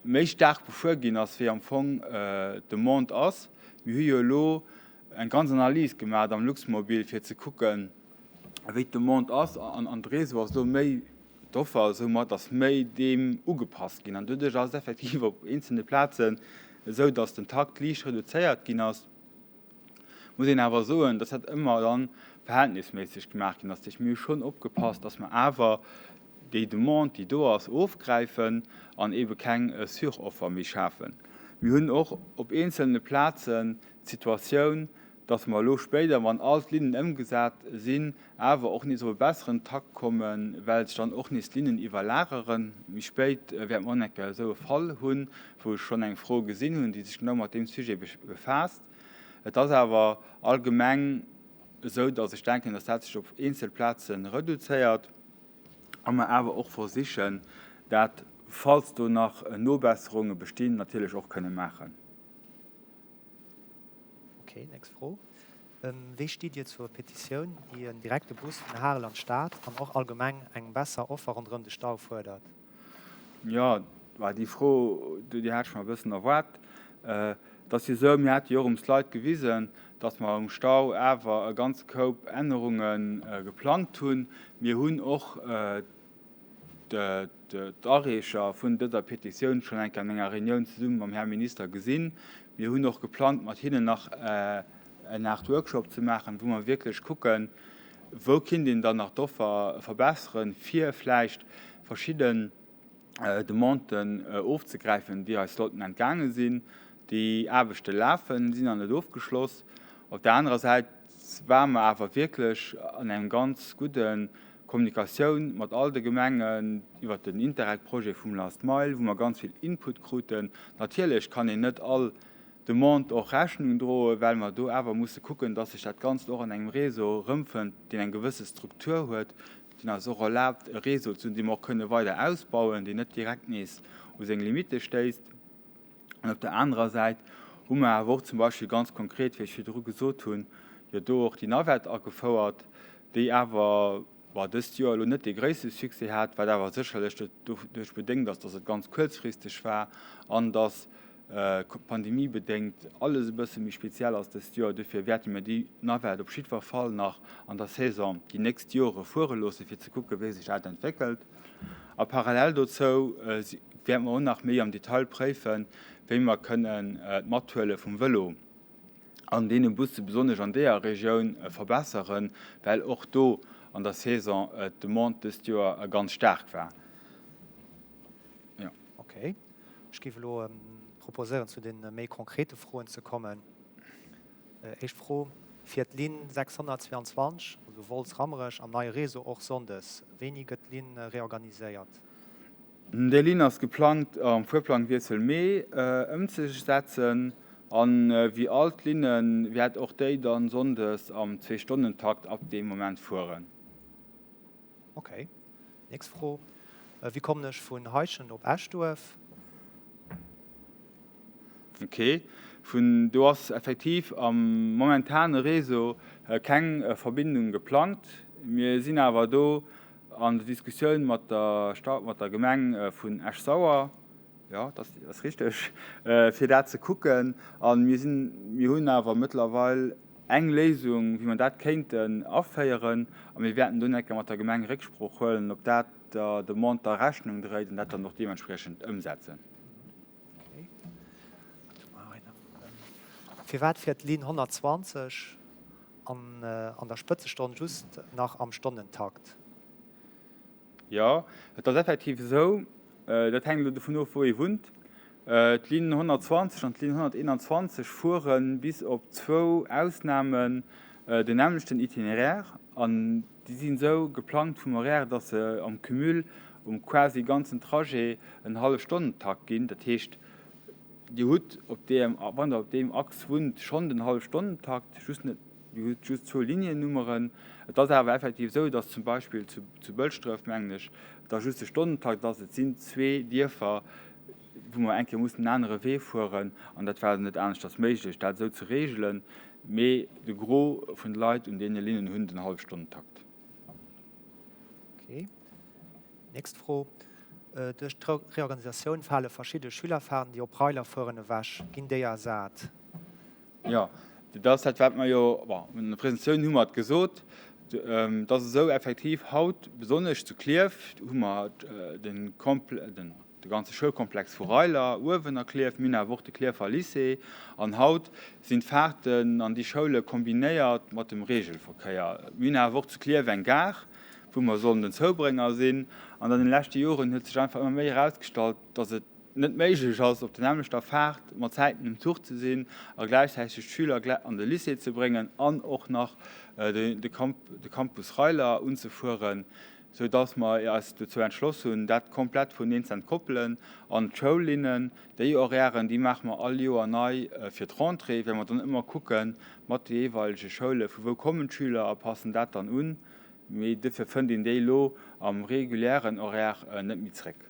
Speaker 2: méi staark befuer ginn ass, wéi am Fong d'Demande ass. Mir hu jo elo eng ganz Analys gemaach am Luxmobil, fir ze kucken, wéi d'Demande ass. An de Réseau ass elo méi, d'Offer soumat ass méi deem ugepasst ginn. An doduerch ass et effektiv op eenzelne Plazen esou, datt den Takt liicht reduzéiert ginn ass. Muss een awer soen, dass dat ëmmer dann verhältnisméisseg gemaach ginn ass. Dat heescht, mir hu schonn opgepasst, dass mer awer déi Demande, déi do ass, ofgräifen an eebe keng Suroffer méi schafen. Mir hunn och op eenzelne Plazen d'Situatioun, dass mer elo spéider, wann all d'Linnen ëmgesat sinn, awer och nees op e besseren Takt kommen, well sech dann och nees d'Linnen iwwerlageren. Méi spéit wäerte mer och nach eng Kéier esou e Fall hunn, wou ech schonn eng Fro gesinn hunn, déi sech genau mat deem Sujet befaasst. Et ass awer allgemeng esou, datt ech denken, datt dat sech op eenzel Plaze reduzéiert a mer awer och versichen, dat, falls do nach Nobesserunge bestinn, natierlech och kënne maachen.
Speaker 3: Ok, nächst Fro. Wéi stitt Dir zur Petitioun, déi en direkte Bus vun Harel an d'Stad an och allgemeng eng besser Offer ronderëm de Stau fuerdert?
Speaker 2: Jo, déi Fro, déi hat ech mer e bëssen erwaart. Et ass jo esou, mir hate jo och um Slide gewisen, datt mer um Stau awer e ganze Koup Ännerunge geplangt hunn. Mir hunn och d'Areecher vun dëser Petitioun schonn eng Kéier an enger Reunioun zesumme mam Här Minister gesinn. Mir hunn och geplangt, mat hinnen nach en Aart Workshop ze maachen, wou mer wierklech kucken, wou kinnt een dann nach d'Offer verbesseren, fir vläicht verschidden Demanden ofzegräifen, déi eis sollten entgaange sinn. Déi Aarbechte lafen, sinn nach net ofgeschloss. Op der anerer Säit ware mer awer wierklech an engem ganz gudde Kommunikatioun mat all de Gemengen iwwert den Interreg-Projet vum Last Mile, wou mer ganz vill Input kruten. Natierlech kann een net all Demande och Rechnung droen, well mer do awer musse kucken, dass sech dat Ganzt och an engem Réseau erëmfënnt, deen eng gewësse Struktur huet, deen eis och erlaabt, e Réseau ze hunn, dee mer och kënne weider ausbauen, deen net direkt nees u seng Limitte stéisst. An op der anerer Säit hu mer awer och zum Beispill ganz konkret, wéi ech virdru gesot hunn, jo do och déi Navette agefouert, déi awer, bon, dëst Joer elo net dee gréisste Succès hat, wat awer sécherlech doduerch bedéngt ass, dass et ganz kuerzfristeg war an dass pandemiebedéngt alles e bësse méi speziell ass dëst Joer. Dofir wäerte mir déi Navette op jiddwer Fall nach an der Saison déi nächst Jore fuere loosse fir ze kucke wéi sech dat entwéckelt. A parallel dozou wäerte mer och nach méi am Detail préifen, wéi mer kënnen d'Mathuele vum Vëlo an deene Busse besonnesch an deeër Regioun verbesseren, well och do an der Saison d'Demande dëst Joer ganz staark war.
Speaker 3: Jo. Okay. Ech géif elo proposéieren, zu de méi konkrete Froen ze kommen. Éischt Fro, Fiert d'Linn 622, also Wolz-Rammerech, am neie Réseau och sonndes? Wéini gëtt d'Linn reorganiséiert?
Speaker 2: Déi Linn ass geplangt am Fuerplangwiessel Mee ëmzesetzen an wéi all d'Linne wäert och déi dann Sonndes am Zweestonnentakt ab deem Moment fueren.
Speaker 3: Ok. Nächst Fro, Wéi kommen ech vun Heischent op Eschduerf?
Speaker 2: Ok, vun do ass effektiv am momentane Réseau keng Verbindung geplangt. Mir sinn awer do an der Diskussioun mat der Stad, mat der Gemeng vun Esch-Sauer, jo, dat ass richteg, fir dat ze kucken. A mir sinn, mir hunn awer mëttlerweil eng Léisung, wéi mer dat kéinten aféieren. A mir wäerten do eng Kéier mat der Gemeng Récksprooch huelen, ob dat der Demande da Rechnung dréit an dat dann och deementspriechend ëmsetzen.
Speaker 3: Firwat fiert d'Linn 120 an der Spëtzestonn just nach am Stonnentakt?
Speaker 2: Jo, et ass effektiv esou, dat hänkt elo dovun of, wou ee wunnt. D'Linn 120 an d'Linn 121 fuere bis op zwou Ausnamen den nämmlechten Itinéraire an déi sinn esou geplangt vum Horaire, datt se am Cumul um quasi ganzen Trajet en Hallefstonnentakt ginn. Dat heescht, Dir hutt op deem, wann Der op deem Achs wunnt, schonn den Hallefstonnentakt, just net, Dir hutt just zwou Liniennummeren. Et ass awer effektiv esou, datt zum Beispill zu, zu Bëlschdref, mengen ech, et da just de Stonnentakt ass. Et sinn zwee Dierfer, wou mer eng Kéier mussen en anere Wee fueren, an dat war net aneschters méiglech, dat esou ze regelen. Mee de Gros vun de Leit un deene Linnen hunn den Hallefstonnentakt.
Speaker 3: Okay. Nächst Fro, Duerch d'Reorganisatioun fale verschidde Schülerfahrten, déi op Reiler fueren, ewech. Ginn déi ersat?
Speaker 2: Jo, dat ass dat, wat mer jo, bon, an der Presentatioun hu mer et gesot, et ass esou effektiv haut, besonnesch zu Klierf hu mer den de ganze Schoulkomplex vu Reiler uewen a Klierf, mir hunn awer och de Klierfer Lycée an haut sinn d'Fahrten an déi Schoule kombinéiert mat dem Regelverkéier. Mir hunn awer och zu Klierf eng Gare, wou mer sollen den Zoubrénger sinn an an den leschte Joren huet sech einfach ëmmer méi erausgestallt, dass et net méiglech ass, op der nämmlechter Faart mat Zäiten um Zuch ze sinn a gläichzäiteg d'Schüler an de Lycée ze bréngen an och nach de Campus Reiler unzefueren, sou dass mer eis dozou entschloss hunn, dat komplett vuneen ze entkoppelen. An d'Schoullinnen, déi Horairen, déi maache mer all Joer nei fir d'Rentrée, well mer dann ëmmer kucke mat de jeeweilege Schoule vu wou kommen d'Schüler a passen dat dann un. Mee dofir fënnt een déi elo am regulären Horaire net méi zréck.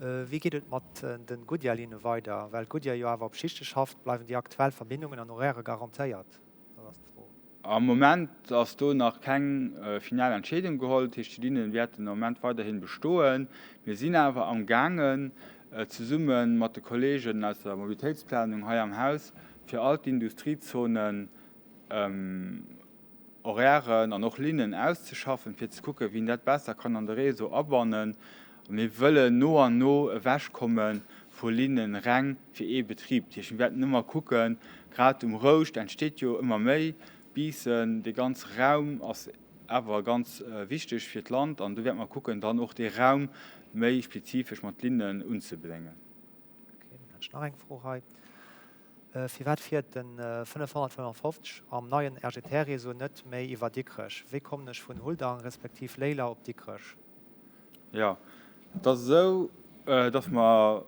Speaker 3: Wéi geet et mat de Goodyear-Linne weider? Well Goodyear jo awer op Schichte schafft, bleiwen déi aktuell Verbindungen an Horairë garantéiert? Dat ass
Speaker 2: d'Fro. Am Moment ass do nach keng final Entscheedung geholl. Dat heescht, déi Linne wäerten am Moment weiderhi bestoen. Mir sinn awer am gaangen, zesumme mat de Kolleegen aus der Mobilitéitsplanung hei am Haus, fir all d'Industriezonen Horairen an och Linnen auszeschaffen, fir ze kucken, wéi een dat besser kann an de Réseau abannen. A mir wëllen no an no ewechkomme vu Linnen reng fir ee Betrib. Dat heescht, mir wäerten ëmmer kucken, grad um Rouscht entsteet jo ëmmer méi, Biissen, dee ganze Raum ass awer ganz wichteg fir d'Land an do wäerte mer kucken, dann och dee Raum méi spezifesch mat Linnen unzebedéngen.
Speaker 3: Okay, dann hätt ech nach eng Fro hei. Firwat fiert den 555 am neien RGTR-Réseau net méi iwwer Dikrech? Wéi kommen ech vun Huldang respektiv Léiler op Dikrech?
Speaker 2: Jo, et ass esou, datt mer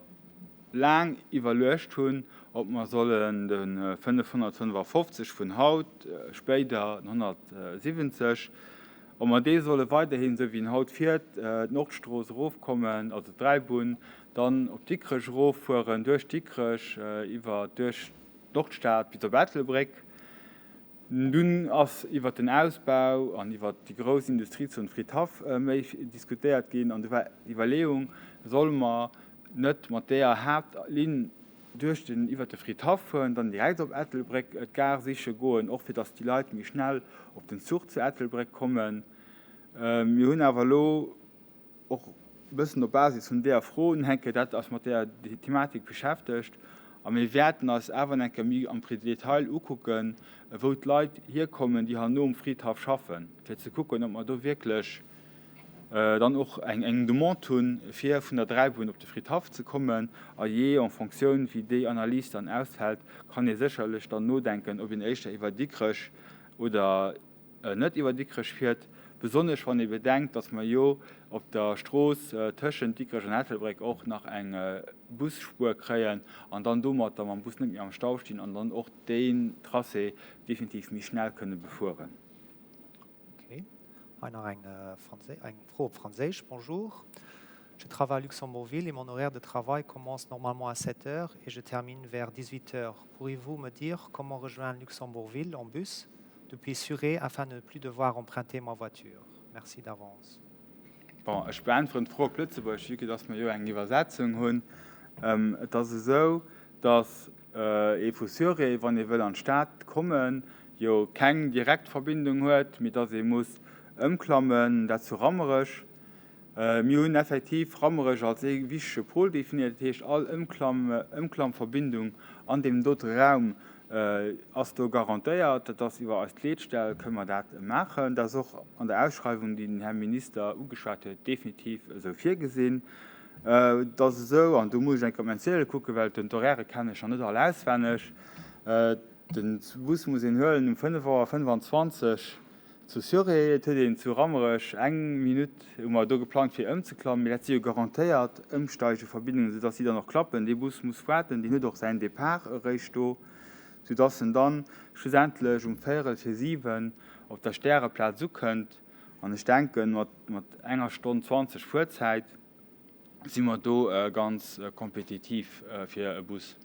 Speaker 2: laang iwwerluecht hunn, ob mer sollen de 555 vun haut, spéider den 170, ob mer dee solle weiderhin, esou wéi en haut fiert, d'Nordstrooss erofkommen, also d'Dräibunn, Dann op Dikrech eroffueren, duerch Dikrech, iwwer duerch d'Nordstad bis op Ettelbréck. Dunn ass iwwer den Ausbau an iwwer déi grouss Industriezon Fridhaff méi diskutéiert ginn an du war d'Iwwerleeung, solle mer net mat deeër Haaptlinn duerch den, iwwer de Fridhaff fueren, dann direkt op Ettelbréck d'Gare siche goen, och fir datt déi Leit méi schnell op den Zuch zu Ettelbréck kommen. Mir hunn awer elo och e bëssen op Basis vun deeër Fro hunn enke dat eis mat deeër Thematik beschäftegt a mir wäerten eis awer enke méi am Detail ukucken, wou d'Leit hierkommen, déi herno um Fridhaff schaffen, fir ze kucken, ob mer do wierklech dann och eng Demande hunn, fir vun der Dräibunn op de Fridhaff ze kommen. A jee en Fonctioun, wéi déi Analys dann ausfält, kann ee sécherlech dann nodenken, ob een éischter iwwer Dikrech oder net iwwer Dikrech fiert. Besonnesch wann ee bedenkt, dass mer jo op der Strooss tëschent Dikrech an Ettelbréck och nach eng Busspuer kréien an dann domatter mam Bus net méi am Stau stinn an dann och deen Tracé definitiv méi schnell kënne befueren.
Speaker 3: Ok. Hei nach eng eng Fro op Franséisch. Bonjour. Je travaille à Luxembourg-Ville et mon horaire de travail commence normalement à 7 heures et je termine vers 18 heures. Pourriez-vous me dire comment rejoindre Luxembourg-Ville en bus depuis Suré afin de ne plus devoir emprunter ma voiture? Merci d'avance.
Speaker 2: Bon, ech beäntweren d'Fro op Lëtzebuergesch, vue que dass mer jo eng Iwwersetzung hunn. Et ass esou, dass ee vu Suré, wann ee wëll an d'Stad kommen, jo keng direkt Verbindung huet, mee dass ee muss ëmklammen, dat zu Rammerech. Mir hunn effektiv Rammerech als ee wichtege Pol definiert. Dat heescht, all Ëmklammverbindung an deem dote Raum ass do garantéiert. Dat ass iwwer eis Leetstell kënne mer dat maachen. Dat ass och an der Ausschreiwung, déi den Här Minister ugeschwat huet, definitiv esou virgesinn. Et ass esou, an do muss ech eng Kéier op mäin Ziedel kucken, well d'Horairë kennen ech nach net all auswenneg, De Bus muss een huelen um 5 Auer 25 Zu Surré, et huet een zu Rammerech eng Minutt, hu mer do geplangt fir ëmzeklammen, mee dat si jo garantéiert Ëmsteigeverbindungen, soudass déi dann och klappen. Dee Bus muss waarden, deen huet och säin Depart eréischt do, soudass en dann schlussendlech um véierel fir 7 op der Stäreplaz ukënnt. An ech denken, mat mat enger Stonn 20 Fuerzäit si mer do ganz kompetitiv fir e Bus.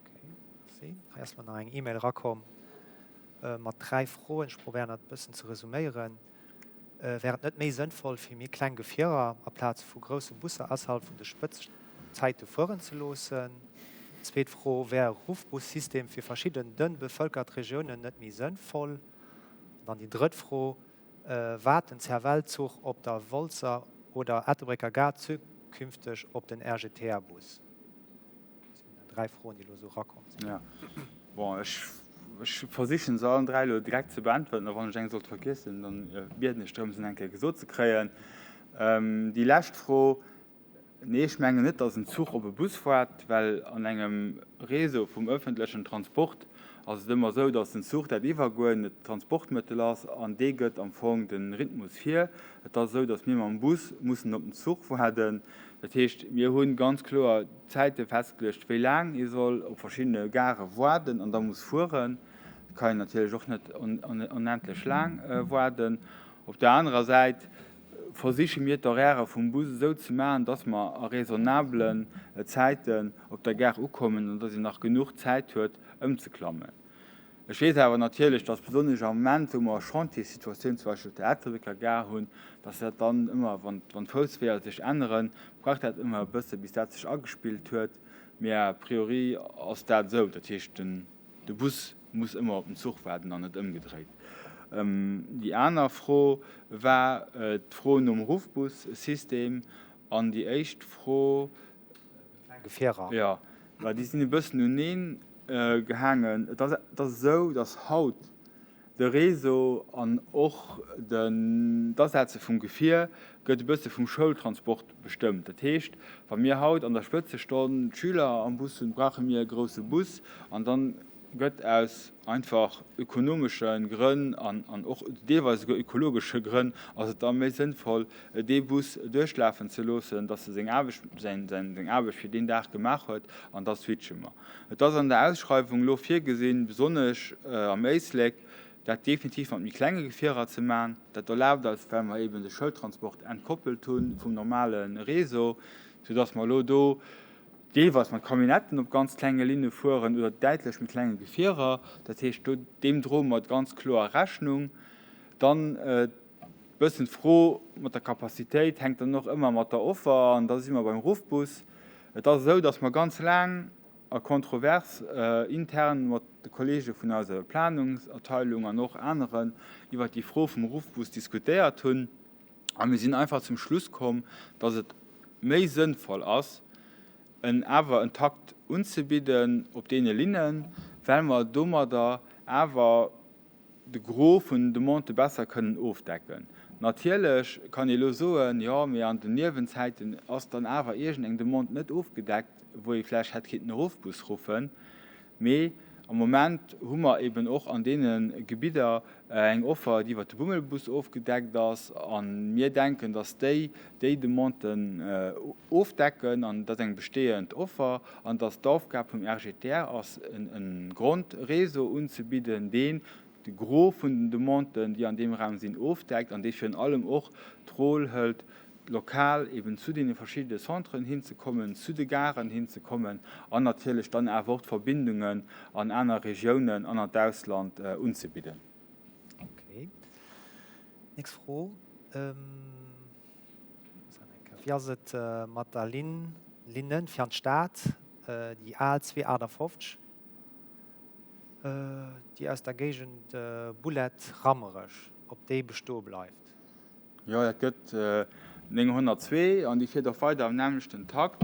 Speaker 3: Okay, merci. Hei ass mer nach eng E-Mail erakomm. Mat 3 Froen, ech probéieren dat e bëssen ze resuméieren. Wär et net méi sënnvoll, fir méi kleng Gefierer aplaz vu grousse Busser ausserhalb vun de Spëtzenzäite fueren ze loossen? Zweet Fro, Wär e Ruffbussystem fir verschidden dënn bevëlkert Regiounen net méi sënnvoll? An dann déi drëtt Fro, Waart den CFL-Zuch op der Wolzer oder Ettelbrécker Gare zukünfteg op den RGTR-Bus? Dat sinn 3 Froen, déi elo esou erakomm sinn.
Speaker 2: Jo, bon, ech, ech versichen se allen 3 elo direkt ze beäntwerten, a wann ech eng sollt vergiessen, dann bieden ech drëm, se eng Kéier gesot ze kréien. Déi lescht Fro, Nee, ech mengen net, datt en Zuch op e Bus waart, well an engem Réseau vum öffentlechen Transport ass et ëmmer esou, datt den Zuch dat iwwerguenet Transportmëttel ass an dee gëtt am Fong de Rhythmus vir. Et ass esou, datt mir mam Bus mussen op den Zuch waarden. Dat heescht, mir hu ganz kloer Zäite festgeluecht, wéi laang ee soll op verschiddene Gare waarden an da muss fueren. Et kann een natierlech och net onendlech laang waarden. Op der anerer Säit versiche mir d'Horairë vum Bus esou ze maachen, dass mer a raisonnablen Zäiten op der Gare ukommen an dass een nach genuch Zäit huet, ëmzeklammen. Ech weess awer natierlech, dass besonnesch am Moment, wou mer Chantierssituatioun zum Beispill op der Ettelbrécker Gare hunn, dass dat dann ëmmer, wann d'Foussweeër sech änneren, brauch dat ëmmer e bësse bis dat sech agespillt huet. Mee a priori ass dat esou. Dat heescht, de Bus muss ëmmer op den Zuch waarden an net ëmgedréit. Déi aner Fro war d'Fro nom Ruffbussystem an déi éischt Fro,
Speaker 3: Gefierer.
Speaker 2: Jo, well déi sinn e bëssen uneen gehaangen. Et ass et ass esou, datt haut de Réseau an och den d'Asetze vum Gefier gëtt e bësse vum Schoultransport bestëmmt. Dat heescht, wa mir haut an der Spëtzestonn d'Schüler am Bus hunn, brauche mir e grousse Bus an dann gëtt aus einfach ökonomesche Grënn an och deelweis esouguer ökologesche Grënn ass et da méi sënnvoll, dee Bus duerchlafen ze loossen, dass e seng Aarbecht, seng Aarbecht fir deen Dag gemaach huet an da switche mer. Et ass an der Ausschreiwung elo virgesinn, besonnesch am Éislek, dat definitiv mat méi klenge Gefierer ze maachen. Dat erlaabt eis, well mer eeben de Schoultransport entkoppelt hu vum normale Réseau, soudass mer elo do deelweis mat Camionnetten op ganz klenge Linne fueren oder däitlech méi klenge Gefierer. Dat heescht, do, deem droe mer ganz kloer Rechnung. Dann e bëssen d'Fro mat der Capacitéit hänkt dann och ëmmer mat der Offer an da si mer beim Ruffbus. Et ass esou, datt mer ganz laang a kontrovers intern mat de Kollege vun eiser Planungsabteilung an och aneren iwwert déi Fro vum Ruffbus diskutéiert hunn. A mir sinn einfach zum Schluss komm, dass et méi sënnvoll ass, en awer en Takt unzebidden op deene Linnen, well mer domadder awer de Gros vun den Demandë besser kënnen ofdecken. Natierlech kann ee elo soen, jo, mee an den Niewenzäiten ass dann awer iergendeng Demande net ofgedeckt, wou ee vläicht hätt kinnten e Ruffbus ruffen. Mee. Am Moment hu mer eben och an deene Gebidder eng Offer, déi iwwert de Bummelbus ofgedeckt ass. A mir denken, dass déi déi Demanden ofdecken an dat ass eng bestehend Offer an dass d'Aufgab vum RGTR ass, e Grondréseau unzebidden, deen de Gros vun den Demanden, déi an deem Raum sinn, ofdeckt an dee virun allem och d'Rôle hëlt, lokal eben zu deene verschiddene Centren hinzekommen, zu de Garen hinzekommen an natierlech dann awer och d'Verbindungen an aner Regiounen an an d'Ausland unzebidden.
Speaker 3: Okay. Nächst Fro. Wéi ass et mat der Linn, Linne fir an d'Stad, déi al 258? Déi aus der Géigend Boulette-Rammerech, ob déi bestoe bleift?
Speaker 2: Jo, dat gëtt 902 an déi fiert och weider am nämmlechten Takt.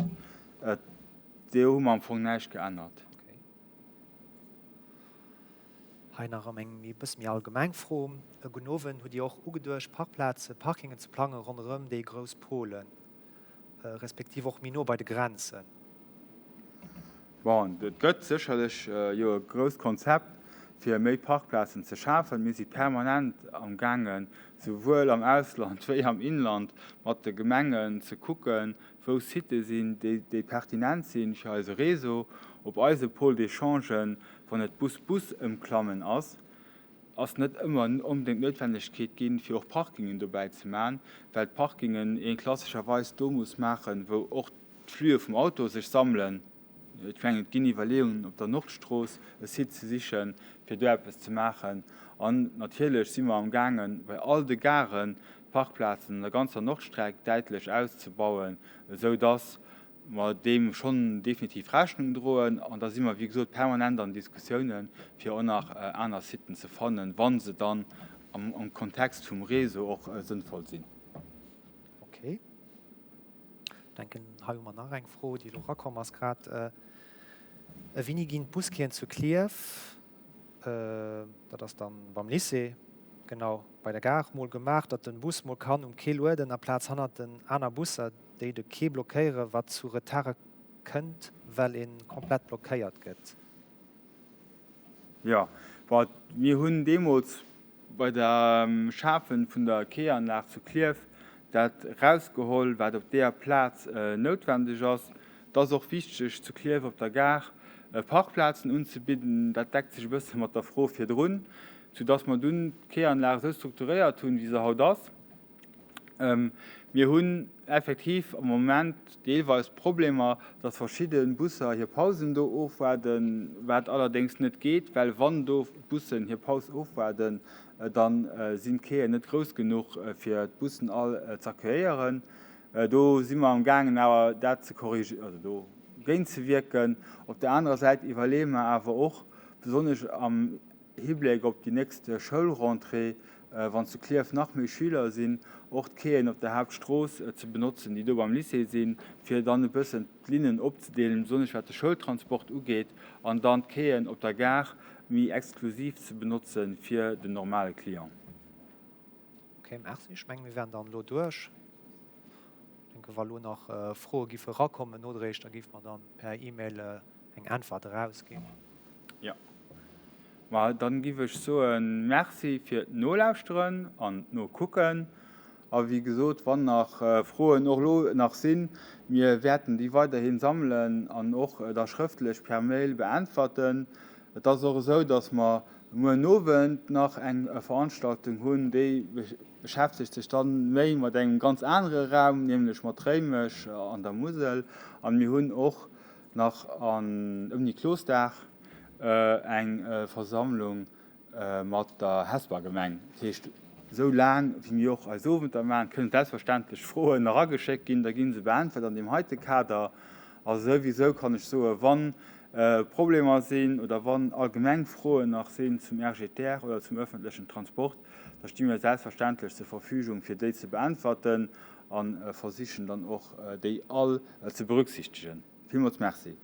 Speaker 2: Do hu mer am Fong näischt geännert.
Speaker 3: Okay. Hei nach erëm eng e bësse méi allgemeng Fro. Gudden Owend. Hutt Dir och ugeduecht, Parkplaze, Parkingen ze plange ronderëm déi grouss Pôlen, respektiv och méi no bei de Grenzen?
Speaker 2: Bon, et gëtt sécherlech jo e grousst Konzept, fir méi Parkplazen ze schafen. Mir si permanent am gaangen, souwuel am Ausland wéi am Inland, mat de Gemengen ze kucken, wou Sitë sinn, déi pertinent sinn fir eise Réseau. Op eise Pôle d'échangen, wann et Bus-Bus-Ëmklammen ass, ass net ëmmer onbedéngt d'Noutwennegkeet ginn, fir och Parkingen dobäi ze maachen, well d'Parkingen ee klassescherweis do muss maachen, wou och d'Flüe vum Auto sech sammelen. Ech mengen, et ginn Iwwerleeungen, op der Nordstrooss e Site ze sichen, fir do eppes ze maachen. An natierlech si mer amgaangen, bei all de Garen d'Parkplazen an der ganzer Nordstreck däitlech auszebauen, esou dass mer deem schonn definitiv Rechnung droen. An da si mer, wéi gesot, permanent an Diskussiounen, fir och nach aner Siten ze fannen, wa se dann am Kontext vum Réseau och sënnvoll sinn.
Speaker 3: Okay. Denken hei hu mer nach eng Fro, déi elo erakomm ass grad. Wéini ginn d'Busquaien zu Klierf, dat ass dann beim Lycée, genau bei der Gare, mol gemaach, datt den Bus mol kann um Quai lueden aplaz hannert den aner Busser, déi de Quai blockéieren, wat zu Retarde kënnt, well en komplett blockéiert gëtt?
Speaker 2: Jo, bon, mir hunn deemools bei der Schafe vun der Quaianlag zu Klierf dat erausgeholl, wat op deeër Plaz noutwendeg ass. Et ass och wichteg, zu Klierf op der Gare Parkplazen unzebidden. Dat deckt sech e bësse mat der Fro virdrun, soudass mer dunn d'Quaianlag esou strukturéiert hunn, wéi se haut ass. Mir hunn effektiv am Moment deelweis Problemer, dass verschidde Busser hir Pausen do ofwaarden, wat allerdéngs net geet, well wann do d'Bussen hir Paus ofwaarden, da sinn d'Quaien net grouss genuch, fir d'Bussen all z'accueilléieren. Do si mer am gaangen awer dat ze korrigéieren, also do géintzewierken. Op der anerer Säit iwwerleeë mer awer och, besonnesch am Hibléck op déi nächst Schoulrentrée, wann zu Klierf nach méi Schüler sinn, och d'Quaien op der Hauptstrooss ze benotzen, déi do beim Lycée sinn, fir dann e bëssen d'Linnen opzedeelen, besonnesch wat de Schoultransport ugeet, an dann d'Quaien op der Gare méi exklusiv ze benotze fir den normale Client.
Speaker 3: Ok, merci. Ech mengen, mir wären dann elo duerch. Ech denken, wa elo nach Froe giffe erakommen nodréiglech, da géife mer dann per E-Mail eng Äntwert erausginn.
Speaker 2: Jo. Ma dann giff ech soen Merci fir d'Nolauschteren an d'Nokucken. A wéi gesot, wann nach Froen och elo nach sinn, mir wäerten déi weiderhin sammelen an och da schrëftlech per Mail beäntwerten. Et ass och esou, dass mer muer Nowend nach eng Veranstaltung hunn, déi beschäftegt sech dann méi mat engem ganz anere Raum, nämlech mat Réimech an der Musel. An mir hunn och nach an ëm Niklosdag eng Versammlung mat der Hesper Gemeng. Dat heescht, esou laang wéi mir och eis Owenter maachen, kënnen selbstverständlech Froen erageschéckt ginn, da gi se beäntwert an deem heite Kader. A souwisou kann ech soen, wann Problemer sinn oder wann allgemeng Froen nach sinn zum RGTR oder zum öffentlechen Transport, da sti mir selbstverständlech zur Verfügung, fir déi ze beäntwerten a versichen dann och déi all ze berücksichtegen. Villmools Merci.